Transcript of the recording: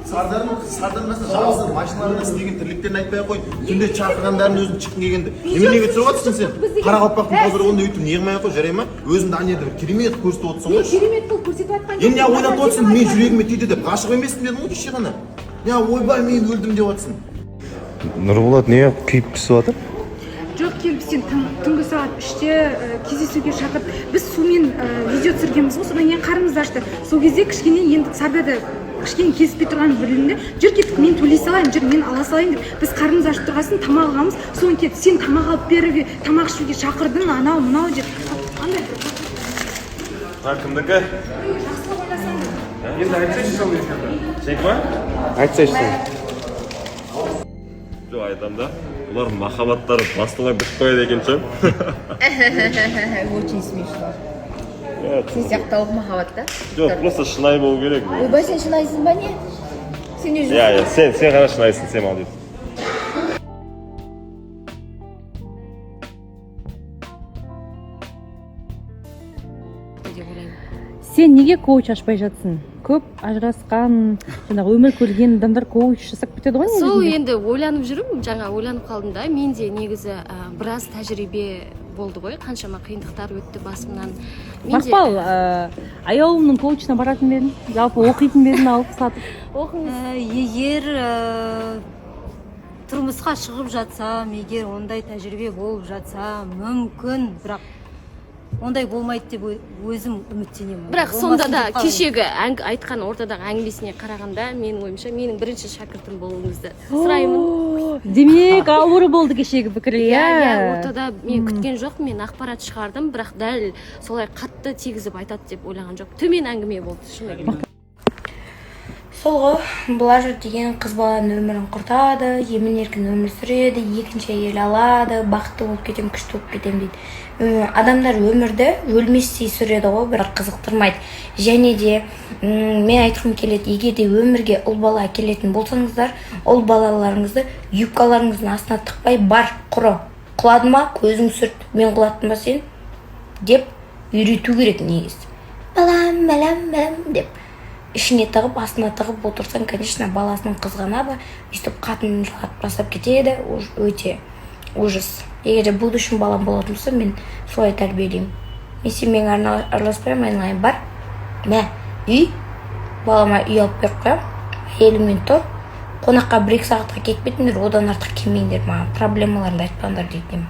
Сардардың, Сардардың жақсы машиналарында істеген тірліктерін айтпай ақ қой. Түнде шақырғандарын, өзің шыққың келгенде. Неменеге түсіріп жатырсың сен? Қарақалпақтың қазір оны өйтіп неғылмай ақ қой, жарай ма? Өзіңді ана жерде бір керемет көрсетіп отырсың Мен ғой. керемет қылып көрсетіп жатқан. Енді неғып ойнатып отырсың? Мен жүрегіме тиді деп. Ғашық емеспін дедің ғой кеше ғана. Неғып ойбай, мен өлдім деп жатырсың? Нұрболат не күйіп пісіп жатыр? Жоқ, келіп сен түнгі сағат 3-те кездесуге шақырып, біз сумен видео түсіргенбіз ғой, содан кейін қарнымыз ашты. Сол кезде кішкене енді Сарда да кішкене келіспей тұрғанын білдім де, жүр, кеттік, мен төлей салайын, жүр, мен ала салайын деп. Біз қарнымыз ашып тұрған соң тамақ аламыз. Содан келіп сен тамақ алып беруге, тамақ ішуге шақырдың, анау мынау деп андай. Мына кімдікі? Жақсылап ойласаң да. Енді айтсайшы сол эфирде. Сенікі ма? Айтсайшы сен. Жоқ, айтамын да. Бұлар махаббаттары басталмай бітіп қояды екен ше. Очень смешно. Сен сияқты махаббат та. Жоқ, просто шынайы болу керек. Ойбай, сен шынайсың ба, не? Сен не? Иә, сен ғана шынайсың, сен молодец. Деп ойлаймын. Сен неге коуч ашпай жатсың? Көп ажырасқан, жаңағы өмір көрген адамдар коуч жасап кетеді ғой Сол. Негізінде. Енді ойланып жүрмін, жаңа ойланып қалдым да. Менде негізі біраз тәжірибе болды ғой, қаншама қиындықтар өтті басымнан. Менде- Мақпал, Аяулымның коучына баратын ба едің? Жалпы оқитын ба едің, алып сатып? Оқыңыз. Егер тұрмысқа шығып жатсам, егер ондай тәжірибе болып жатса, мүмкін, бірақ ондай болмайды деп өзім үміттенемін. Бірақ сонда Болмасын да деп қалаймын. кешегі айтқан ортадағы әңгімесіне қарағанда, менің ойымша, менің бірінші шәкіртім болуыңызды сұраймын. О, демек, ауыр болды кешегі пікір, иә? Иә, ортада мен күткен жоқпын. Мен ақпарат шығардым, бірақ дәл солай қатты тигізіп айтады деп ойлаған жоқпын. Төмен әңгіме болды, шыны керек. Сол ғой, бұлар деген қыз баланың өмірін құртады, емін еркін өмір сүреді, екінші әйел алады, бақытты болып кетемін, күшті болып кетемін дейді. Адамдар өмірді өлместей сүреді ғой, бірақ қызықтырмайды. Және де мен айтқым келеді: егер де өмірге ұл бала әкелетін болсаңыздар, ұл балаларыңызды юбкаларыңыздың астына тықпай, бар, құры, құлады ма, көзің сүрт, мен құлаттым ба сен деп үйрету керек негізі. Балам, балам, балам деп ішіне тығып, астына тығып отырсаң, конечно, баласын қызғанады, өйстіп қатынын жылатып тастап кетеді. Өте ужас. Егер де будущем балам болатын болса, мен солай тәрбиелеймін. Мен сенімен араласпаймын, айналайын, бар, мә, үй, балама үй алып беріп қоямын, әйеліңмен тұр, қонаққа 1-2 сағатқа келіп кетіңдер, одан артық келмеңдер, маған проблемаларыңды айтпаңдар дейтін едім.